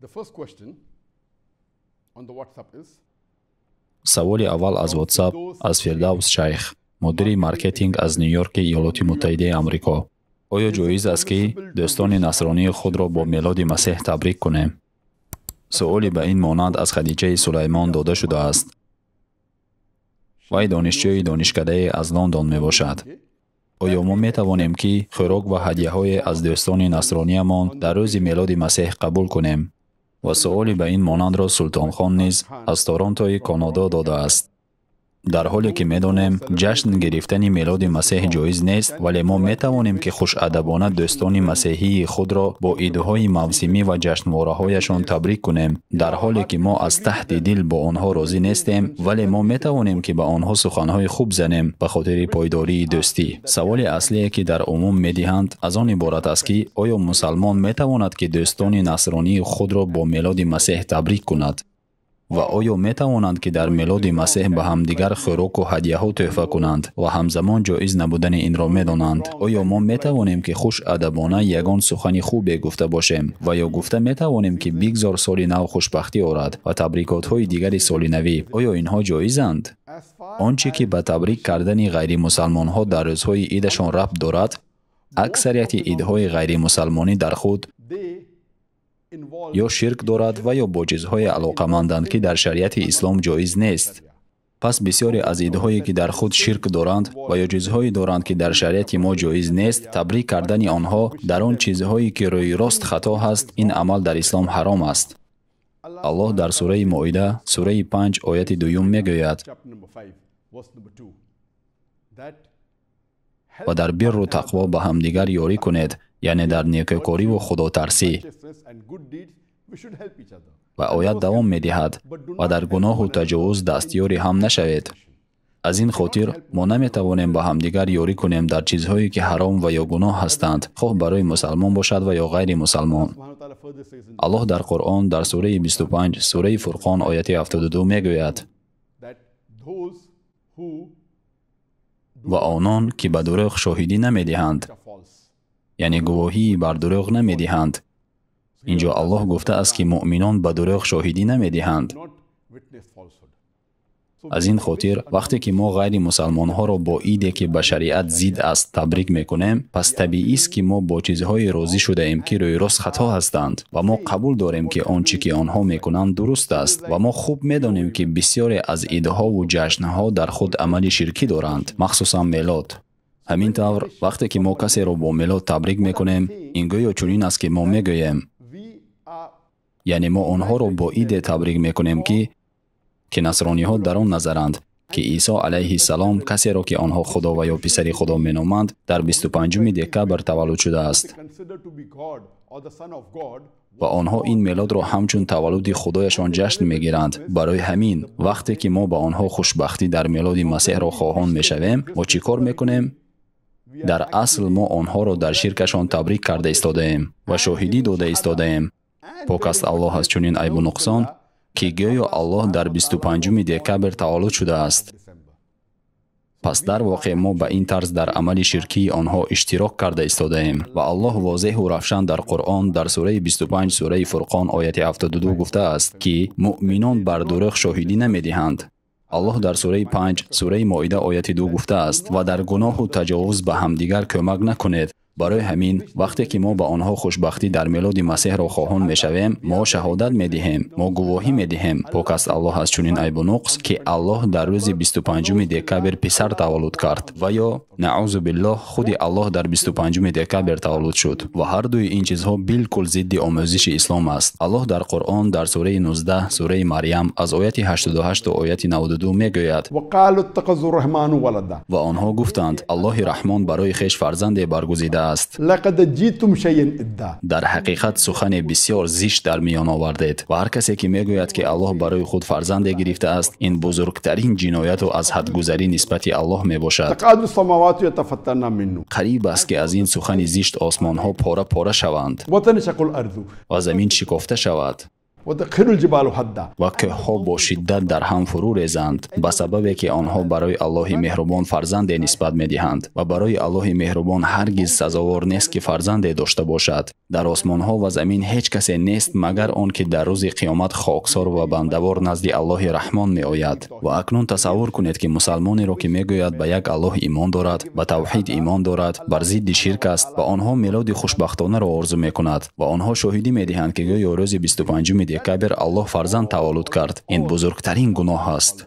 The first question on the WhatsApp is Саволи аввал аз WhatsApp аз Фирдавс Шайх, мудири маркетинг аз Ню-Йорки Иёлоти Муттаҳидаи Амрико. Оё ҷоиз аст, ки дӯстони насронии худро бо мелоди Масеҳ табрик кунем? Суоле ба ин монанд аз Хадиҷаи Сулаймон дода шудааст. Вай донишҷӯи донишкадае аз Лондон мебошад. Оё мо метавонем, ки хӯрок ва ҳадияҳое аз дӯстони насрониямон дар рӯзи мелоди Масеҳ қабул кунем? Ва суоле ба ин монандро Султонхон низ аз Торонтои Канадо додааст. Дар ҳоле ки медонем, ҷашн гирифтани мелоди Масеҳ ҷоиз нест, вале мо метавонем, ки хушадабона дӯстони масеҳии худро бо идҳои мавсимӣ ва ҷашнвораҳояшон табрик кунем. Дар ҳоле ки мо аз таҳти дил бо онҳо розӣ нестем, вале мо метавонем, ки ба онҳо суханҳои хуб занем ба хотири пойдории дӯстӣ. Саволи аслие, ки дар умум медиҳанд, аз он иборат аст, ки оё мусалмон метавонад, ки дӯстони насронии худро бо мелоди Масеҳ табрик кунад? Ва оё метавонанд, ки дар мелоди Масеҳ ба ҳамдигар хӯроку ҳадияҳо тӯҳфа кунанд ва ҳамзамон ҷоиз набудани инро медонанд? Оё мо метавонем, ки хушадабона ягон сухани хубе гуфта бошем ва ё гуфта метавонем, ки бигзор соли нав хушбахтӣ орад ва табрикотҳои дигари соли навӣ? Оё инҳо ҷоизанд? Он чӣ ки ба табрик кардани ғайримусалмонҳо дар рӯзҳои идашон рабт дорад, аксарияти идҳои ғайримусалмонӣ дар худ ё ширк дорад ва ё бо чизҳое алоқаманданд, ки дар шариати ислом ҷоиз нест. Пас бисёре аз идҳое, ки дар худ ширк доранд ва ё чизҳое доранд, ки дар шариати мо ҷоиз нест, табрик кардани онҳо дар он чизҳое, ки рӯи рост хато ҳаст, ин амал дар ислом ҳаром аст. Аллоҳ дар сураи Моида, сураи 5, ояти 2 мегӯяд: ва дар бирру тақво ба ҳамдигар ёрӣ кунед, яъне дар некӯкориву худотарсӣ. Ва оят давом медиҳад: ва дар гуноҳу таҷовуз дастёри ҳам нашавед. Аз ин хотир мо наметавонем ба ҳамдигар ёрӣ кунем дар чизҳое, ки ҳаром ва ё гуноҳ ҳастанд, хоҳ барои мусалмон бошад ва ё ғайри мусалмон. Аллоҳ дар Қуръон дар сураи 25, сураи Фурқон, ояти 72 мегӯяд: ва онон, ки ба дурӯғ шоҳидӣ намедиҳанд, яъне гувоҳии бар дурӯғ намедиҳанд. Инҷо Аллоҳ гуфтааст, ки муъминон ба дурӯғ шоҳидӣ намедиҳанд. Аз ин хотир вақте ки мо ғайри мусалмонҳоро бо иде, ки ба шариат зид аст, табрик мекунем, пас табиист, ки мо бо чизҳое розӣ шудаем, ки рӯйрост хато ҳастанд ва мо қабул дорем, ки он чӣ ки онҳо мекунанд дуруст аст ва мо хуб медонем, ки бисёре аз идҳову ҷашнҳо дар худ амали ширкӣ доранд, махсусан мелод. Ҳамин тавр, вақте ки мо касеро бо мелод табрик мекунем, ин гӯё чунин аст, ки мо мегӯем, яъне мо онҳоро бо иде табрик мекунем, ки насрониҳо дар он назаранд, ки Исо алайҳиссалом, касеро ки онҳо Худо ва ё писари Худо меноманд, дар 25 декабр таваллуд шудааст. Ва онҳо ин мелодро ҳамчун таваллуди Худояшон ҷашн мегиранд. Барои ҳамин, вақте ки мо ба онҳо хушбахтӣ дар мелоди Масеҳро хоҳон мешавем, мо чӣ кор мекунем? Дар асл мо онҳоро дар ширкашон табрик карда истодаем ва шоҳидӣ дода истодаем. Пок аст Аллоҳ аз чунин айбу нуқсон, ки гӯё Аллоҳ дар 25 декабр таваллуд шудааст. Пас дар воқеъ мо ба ин тарз дар амали ширкии онҳо иштирок карда истодаем. Ва Аллоҳ возеҳу равшан дар Қуръон дар сураи 25, сураи Фурқон, ояти 72 гуфтааст, ки муъминон бар дурӯғ шоҳидӣ намедиҳанд. Аллоҳ дар сураи 5, сураи Моида, ояти 2 гуфтааст: ва дар гуноҳу таҷовуз ба ҳамдигар кӯмак накунед. Барои ҳамин, вақте ки мо ба онҳо хушбахтӣ дар мелоди Масеҳро хоҳон мешавем, мо шаҳодат медиҳем, мо гувоҳӣ медиҳем. Пок аст Аллоҳ аз чунин айбу нуқс, ки Аллоҳ дар рӯзи 25 декабр писар таваллуд кард ва ё наъузу биллоҳ худи Аллоҳ дар 25 декабр таваллуд шуд. Ва ҳар дуи ин чизҳо билкул зидди омӯзиши ислом аст. Аллоҳ дар Қуръон дар сураи 19, сураи Марьям, аз ояти 88 то ояти 92 мегӯяд: ва онҳо гуфтанд, Аллоҳи Раҳмон барои хеш фарзанде баргузидааст. Дар ҳақиқат сухане бисёр зишт дар миён овардед. Ва ҳар касе, ки мегӯяд, ки Аллоҳ барои худ фарзанде гирифтааст, ин бузургтарин ҷинояту аз ҳадгузарӣ нисбати Аллоҳ мебошад. Қариб аст, ки аз ин сухани зишт осмонҳо пора-пора шаванд ва замин шикофта шавад ва кӯҳҳо бо шиддат дар ҳам фурӯ резанд, ба сабабе ки онҳо барои Аллоҳи меҳрубон фарзанде нисбат медиҳанд ва барои Аллоҳи меҳрубон ҳаргиз сазовор нест, ки фарзанде дошта бошад. Дар осмонҳо ва замин ҳеҷ касе нест, магар он ки дар рӯзи қиёмат хоксор ва бандавор назди Аллоҳи Раҳмон меояд. Ва акнун тасаввур кунед, ки мусалмонеро, ки мегӯяд ба як Аллоҳ имон дорад, ба тавҳид имон дорад, бар зидди ширк аст ва онҳо мелоди хушбахтонаро орзу мекунад ва онҳо шоҳидӣ медиҳанд, ки гӯё рӯзи 25 декабр Аллоҳ фарзанд таваллуд кард. Ин бузургтарин гуноҳ аст.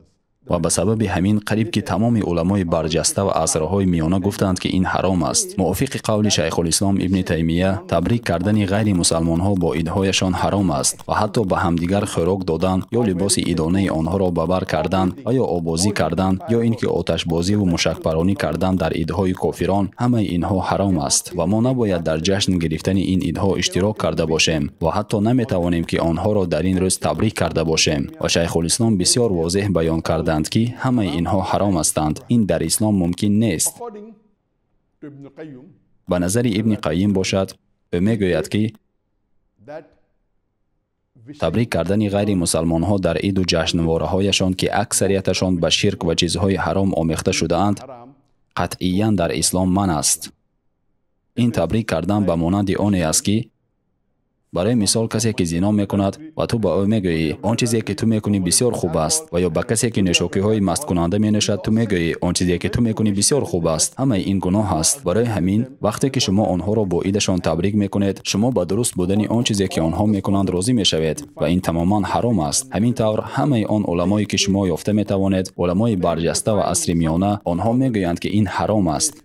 Ва ба сабаби ҳамин қариб ки тамоми уламои барҷаста ва асрҳои миёна гуфтанд, ки ин ҳаром аст. Мувофиқи қавли Шайхулислом Ибни Таймия, табрик кардани ғайри мусалмонҳо бо идҳояшон ҳаром аст ва ҳатто ба ҳамдигар хӯрок додан ё либоси идонаи онҳоро ба бар кардан ва ё обозӣ кардан ё ин ки оташбозиву мушакпаронӣ кардан дар идҳои кофирон, ҳамаи инҳо ҳаром аст ва мо набояд дар ҷашн гирифтани ин идҳо иштирок карда бошем ва ҳатто наметавонем, ки онҳоро дар ин рӯз табрик карда бошем. Ва Шайхулислом бисёр возеҳ баён карданд, ки ҳамаи инҳо ҳаром ҳастанд. Ин дар ислом мумкин нест. Ба назари Ибни Қайим бошад, ӯ мегӯяд, ки табрик кардани ғайри мусалмонҳо дар иду ҷашнвораҳояшон, ки аксарияташон ба ширк ва чизҳои ҳаром омехта шудаанд, қатъиян дар ислом манъ аст. Ин табрик кардан ба монанди оне аст, ки барои мисол касе ки зино мекунад ва ту ба ӯ мегӯӣ, он чизе ки ту мекунӣ бисёр хуб аст, ва ё ба касе ки нӯшокиҳои масткунанда менӯшад, ту мегӯӣ, он чизе ки ту мекунӣ бисёр хуб аст. Ҳамаи ин гуноҳ аст. Барои ҳамин вақте ки шумо онҳоро бо идашон табрик мекунед, шумо ба дуруст будани он чизе ки онҳо мекунанд розӣ мешавед ва ин тамоман ҳаром аст. Ҳамин тавр ҳамаи он уламое ки шумо ёфта метавонед, уламои барҷаста ва асри миёна, онҳо мегӯянд, ки ин ҳаром аст.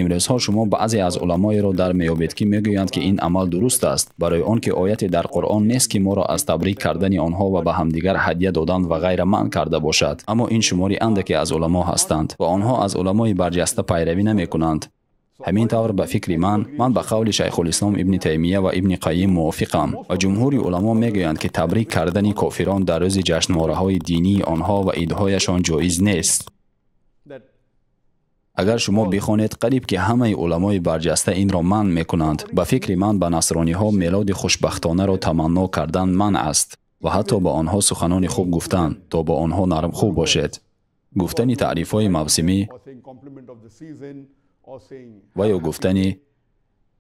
Имрӯзҳо шумо баъзе аз уламоеро дар меёбед, ки мегӯянд, ки ин амал дуруст аст, барои он ки ояте дар Қуръон нест, ки моро аз табрик кардани онҳо ва ба ҳамдигар ҳадя додан ва ғайра манъ карда бошад. Аммо ин шумори андаке аз уламо ҳастанд ва онҳо аз уламои барҷаста пайравӣ намекунанд. Ҳамин тавр ба фикри ман, ман ба қавли Шайхулислом Ибни Таймия ва Ибни Қайим мувофиқам ва ҷумҳури уламо мегӯянд, ки табрик кардани кофирон дар рӯзи ҷашнвораҳои динии онҳо ва идҳояшон ҷоиз нест. Агар шумо бихонед, қариб ки ҳамаи уламои барҷаста инро манъ мекунанд. Ба фикри ман ба насрониҳо мелоди хушбахтонаро таманно кардан манъ аст ва ҳатто ба онҳо суханони хуб гуфтан, то бо онҳо нармхӯ бошед. Гуфтани таърифҳои мавсимӣ ва ё гуфтани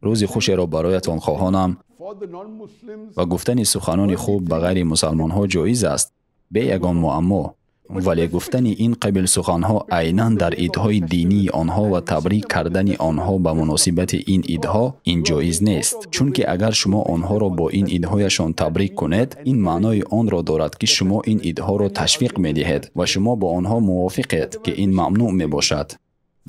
рӯзи хушеро бароятон хоҳонам ва гуфтани суханони хуб ба ғайри мусалмонҳо ҷоиз аст, бе ягон муаммо. Вале гуфтани ин қабил суханҳо айнан дар идҳои динии онҳо ва табрик кардани онҳо ба муносибати ин идҳо ин ҷоиз нест. Чунки агар шумо онҳоро бо ин идҳояшон табрик кунед, ин маънои онро дорад, ки шумо ин идҳоро ташвиқ медиҳед ва шумо бо онҳо мувофиқед, ки ин мамнӯъ мебошад.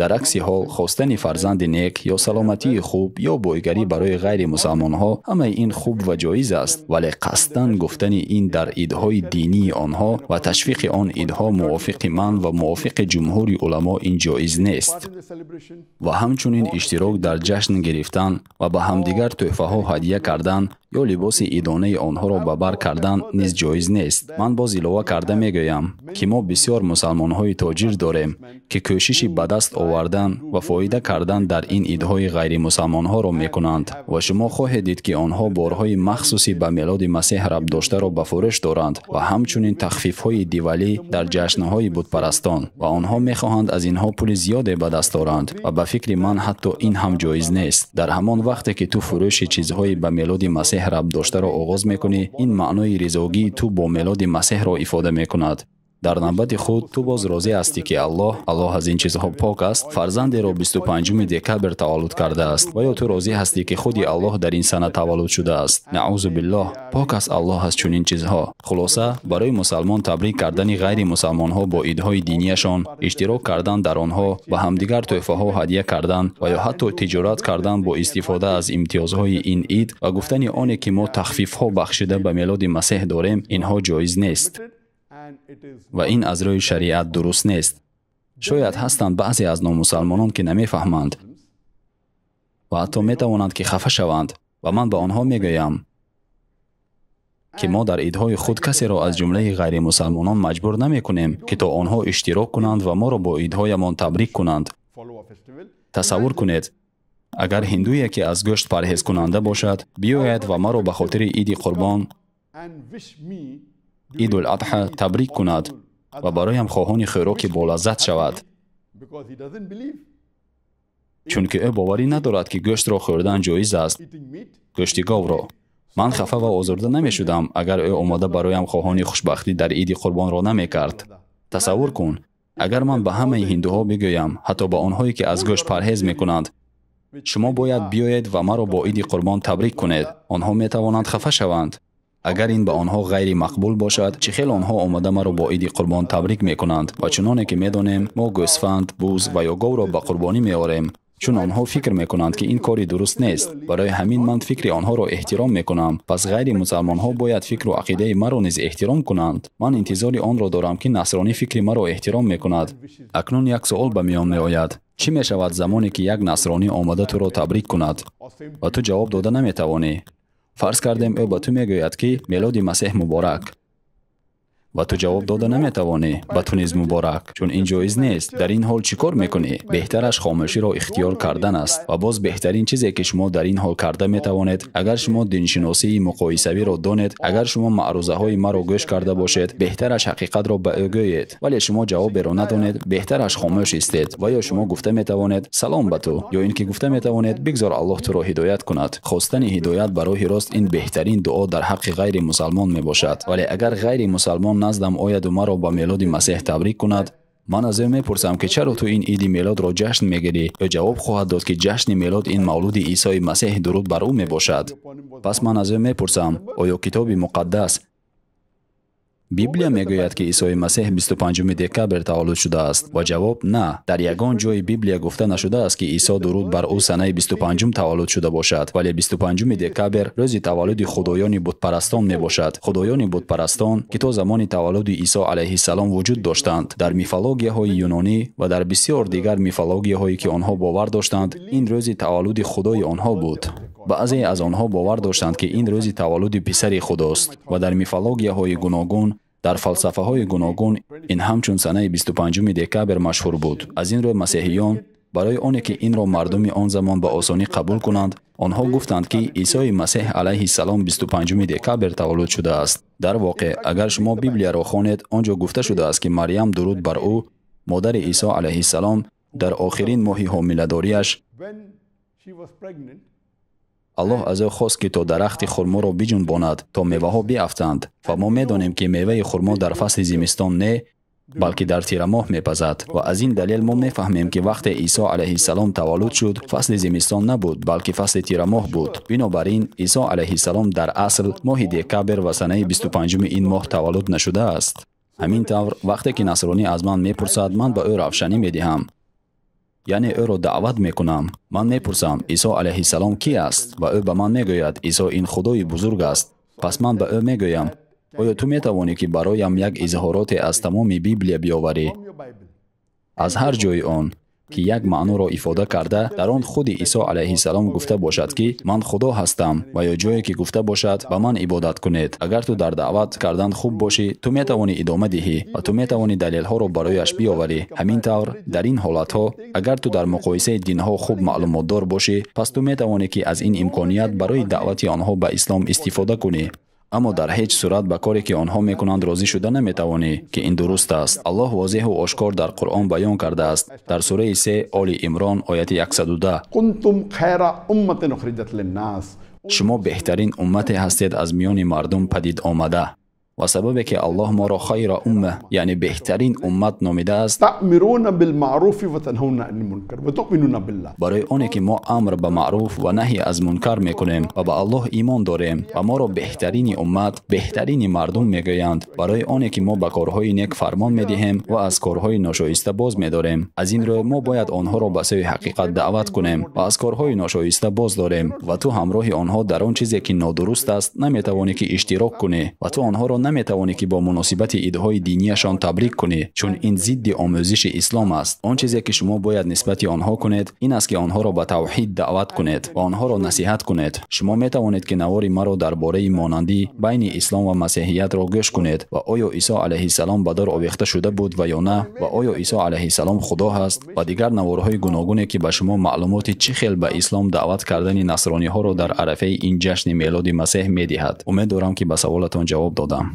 Дар акси ҳол, хостани фарзанди нек ё саломатии хуб ё бойгарӣ барои ғайри мусалмонҳо, ҳамаи ин хуб ва ҷоиз аст, вале қасдан гуфтани ин дар идҳои динии онҳо ва ташвиқи он идҳо мувофиқи ман ва мувофиқи ҷумҳури уламо ин ҷоиз нест. Ва ҳамчунин иштирок дар ҷашн гирифтан ва ба ҳамдигар тӯҳфаҳо ҳадя кардан ё либоси идонаи онҳоро ба бар кардан низ ҷоиз нест. Ман боз илова карда мегӯям, ки мо бисёр мусалмонҳои тоҷир дорем, ки кӯшиши ба даст овардан ва фоида кардан дар ин идҳои ғайримусалмонҳоро мекунанд ва шумо хоҳед дид, ки онҳо борҳои махсуси ба мелоди Масеҳ рабтдоштаро ба фурӯш доранд ва ҳамчунин тахфифҳои дивалӣ дар ҷашнҳои бутпарастон ва онҳо мехоҳанд аз инҳо пули зиёде ба даст оранд ва ба фикри ман ҳатто ин ҳам ҷоиз нест. Дар ҳамон вақте ки ту фурӯши чизҳои ба мелоди Масеҳ рабтдоштаро оғоз мекунӣ, ин маънои ризогии ту бо мелоди Масеҳро ифода мекунад. Дар навбати худ ту боз розӣ ҳастӣ, ки Аллоҳ аз ин чизҳо пок аст, фарзандеро 25 декабр таваллуд кардааст, ва ё ту розӣ ҳастӣ, ки худи Аллоҳ дар ин сана таваллуд шудааст. Наъузу биллоҳ, пок аст Аллоҳ аз чунин чизҳо. Хулоса, барои мусалмон табрик кардани ғайри мусалмонҳо бо идҳои динияшон, иштирок кардан дар онҳо, ба ҳамдигар тӯҳфаҳо ҳадя кардан ва ё ҳатто тиҷорат кардан бо истифода аз имтиёзҳои ин ид ва гуфтани оне ки мо тахфифҳо бахшида ба мелоди Масеҳ дорем, инҳо ҷоиз нест. Ва ин аз рӯи шариат дуруст нест. Шояд ҳастанд баъзе аз номусалмонон, ки намефаҳманд ва ҳатто метавонанд, ки хафа шаванд, ва ман ба онҳо мегӯям, ки мо дар идҳои худ касеро аз ҷумлаи ғайримусалмонон маҷбур намекунем, ки то онҳо иштирок кунанд ва моро бо идҳоямон табрик кунанд. Тасаввур кунед, агар ҳиндуе, ки аз гӯшт парҳезкунанда бошад, биёяд ва маро ба хотири иди қурбон, Идул-Адҳа табрик кунад ва бароям хоҳони хӯроки болаззат шавад. Чунки ӯ боварӣ надорад, ки гӯштро хӯрдан ҷоиз аст, гӯшти говро. Ман хафа ва озурда намешудам, агар ӯ омода бароям хоҳони хушбахтӣ дар иди қурбонро намекард. Тасаввур кун, агар ман ба ҳамаи ҳиндуҳо бигӯям, ҳатто ба онҳое, ки аз гӯшт парҳез мекунанд, шумо бояд биёед ва маро бо иди қурбон табрик кунед, онҳо метавонанд хафа шаванд. Агар ин ба онҳо ғайримақбул бошад, чӣ хел онҳо омода маро бо иди қурбон табрик мекунанд? Ва чуноне ки медонем, мо гӯсфанд, буз ва ё говро ба қурбонӣ меорем, чун онҳо фикр мекунанд, ки ин кори дуруст нест. Барои ҳамин ман фикри онҳоро эҳтиром мекунам. Пас ғайри мусалмонҳо бояд фикру ақидаи маро низ эҳтиром кунанд. Ман интизори онро дорам, ки насронӣ фикри маро эҳтиром мекунад. Акнун як суол ба миён меояд. Чӣ мешавад замоне, ки як насронӣ омада туро табрик кунад ва ту ҷавоб дода наметавонӣ? Фарз кардем, ӯ ба ту мегӯяд, ки мелоди Масеҳ муборак, ва ту ҷавоб дода наметавонӣ, ба ту низ муборак, чун ин ҷоиз нест. Дар ин ҳол чӣ кор мекунӣ? Беҳтараш хомӯширо ихтиёр кардан аст. Ва боз беҳтарин чизе, ки шумо дар ин ҳол карда метавонед, агар шумо диншиносии муқоисавиро донед, агар шумо маърузаҳои маро гӯш карда бошед, беҳтараш ҳақиқатро ба ӯ гӯед. Вале шумо ҷавоберо надонед, беҳтараш хомӯш истед. Ва ё шумо гуфта метавонед салом ба ту, ё ин ки гуфта метавонед бигзор Аллоҳ туро ҳидоят кунад. Хостани ҳидоят ба роҳи рост ин беҳтарин дуо дар ҳаққи ғайри мусалмон мебошад. Вале агар ғайри мусалмон наздам ояду маро ба мелоди Масеҳ табрик кунад, ман аз ӯ мепурсам, ки чаро ту ин иди мелодро ҷашн мегирӣ? Ӯ ҷавоб хоҳад дод, ки ҷашни мелод ин мавлуди Исои Масеҳ дуруд бар ӯ мебошад. Пас ман аз ӯ мепурсам, оё китоби муқаддас Библия мегӯяд, ки Исои Масеҳ 25 декабр таваллуд шудааст? Ва ҷавоб на. Дар ягон ҷои Библия гуфта нашудааст, ки Исо дуруд бар ӯ санаи 25 таваллуд шуда бошад, вале 25 декабр рӯзи таваллуди худоёни бутпарастон мебошад. Худоёни бутпарастон, ки то замони таваллуди Исо алайҳиссалом вуҷуд доштанд, дар мифологияҳои юнонӣ ва дар бисёр дигар мифологияҳое, ки онҳо бовар доштанд, ин рӯзи таваллуди худои онҳо буд. Баъзе аз онҳо бовар доштанд, ки ин рӯзи таваллуди писари худост, ва дар мифологияҳои гуногун, дар фалсафаҳои гуногун ин ҳамчун санаи 25 декабр машҳур буд. Аз ин рӯ масеҳиён барои оне ки инро мардуми он замон ба осонӣ қабул кунанд, онҳо гуфтанд, ки Исои Масеҳ алайҳиссалом 25 декабр таваллуд шудааст. Дар воқеъ, агар шумо Библияро хонед, он ҷо гуфта шудааст, ки Марьям дуруд бар ӯ, модари Исо алайҳиссалом, дар охирин моҳи ҳомиладориаш Аллоҳ аз ӯ хост, ки то дарахти хурморо биҷунбонад, то меваҳо биафтанд. Ва мо медонем, ки меваи хурмо дар фасли зимистон не, балки дар тирамоҳ мепазад. Ва аз ин далел мо мефаҳмем, ки вақте Исо алайҳиссалом таваллуд шуд, фасли зимистон набуд, балки фасли тирамоҳ буд. Бинобар ин Исо алайҳиссалом дар асл моҳи декабр ва санаи 25 ин моҳ таваллуд нашудааст. Ҳамин тавр, вақте ки насронӣ аз ман мепурсад, ман ба ӯ равшанӣ медиҳам, яъне ӯро даъват мекунам. Ман мепурсам, Исо алайҳиссалом ки аст? Ва ӯ ба ман мегӯяд, Исо ин худои бузург аст. Пас ман ба ӯ мегӯям, оё ту метавонӣ, ки бароям як изҳороте аз тамоми Библия биёварӣ, аз ҳар ҷои он, ки як маъноро ифода карда, дар он худи Исо алайҳиссалом гуфта бошад, ки ман худо ҳастам, ва ё ҷое ки гуфта бошад ба ман ибодат кунед? Агар ту дар даъват кардан хуб бошӣ, ту метавонӣ идома диҳӣ ва ту метавонӣ далелҳоро барояш биёварӣ. Ҳамин тавр, дар ин ҳолатҳо, агар ту дар муқоисаи динҳо хуб маълумотдор бошӣ, пас ту метавонӣ, ки аз ин имконият барои даъвати онҳо ба ислом истифода кунӣ. Аммо дар ҳеҷ сурат ба коре, ки онҳо мекунанд, розӣ шуда наметавонӣ, ки ин дуруст аст. Аллоҳ возеҳу ошкор дар Қуръон баён кардааст. Дар сураи 3 Оли Имрон, ояти 110: шумо беҳтарин уммате ҳастед аз миёни мардум падид омада. Ва сабабе ки Аллоҳ моро хайра умма, яъне беҳтарин уммат номидааст, барои оне ки мо амр ба маъруф ва наҳи аз мункар мекунем ва ба Аллоҳ имон дорем, ва моро беҳтарини уммат, беҳтарини мардум мегӯянд, барои оне ки мо ба корҳои нек фармон медиҳем ва аз корҳои ношоиста боз медорем. Аз ин рӯ мо бояд онҳоро ба сӯи ҳақиқат даъват кунем ва аз корҳои ношоиста боз дорем. Ва ту ҳамроҳи онҳо дар он чизе ки нодуруст аст наметавонӣ ки иштирок кунӣ, ва ту онҳоро наметавонӣ ки бо муносибати идҳои динияшон табрик кунӣ, чун ин зидди омӯзиши ислом аст. Он чизе ки шумо бояд нисбати онҳо кунед ин аст, ки онҳоро ба тавҳид даъват кунед ва онҳоро насиҳат кунед. Шумо метавонед, ки навори маро дар бораи монандӣ байни ислом ва масеҳиятро гӯш кунед ва оё Исо алайҳиссалом ба дор овехта шуда буд ва ё на, ва оё Исо алайҳиссалом худо ҳаст, ва дигар наворҳои гуногуне, ки ба шумо маълумоти чӣ хел ба ислом даъват кардани насрониҳоро дар арафаи ин ҷашни мелоди Масеҳ медиҳад. Умед дорам, ки ба саволатон ҷавоб додам.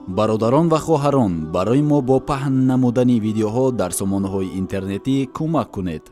Бародарон ва хоҳарон, барои мо бо паҳн намудани видеоҳо дар сомонаҳои интернетӣ кӯмак кунед.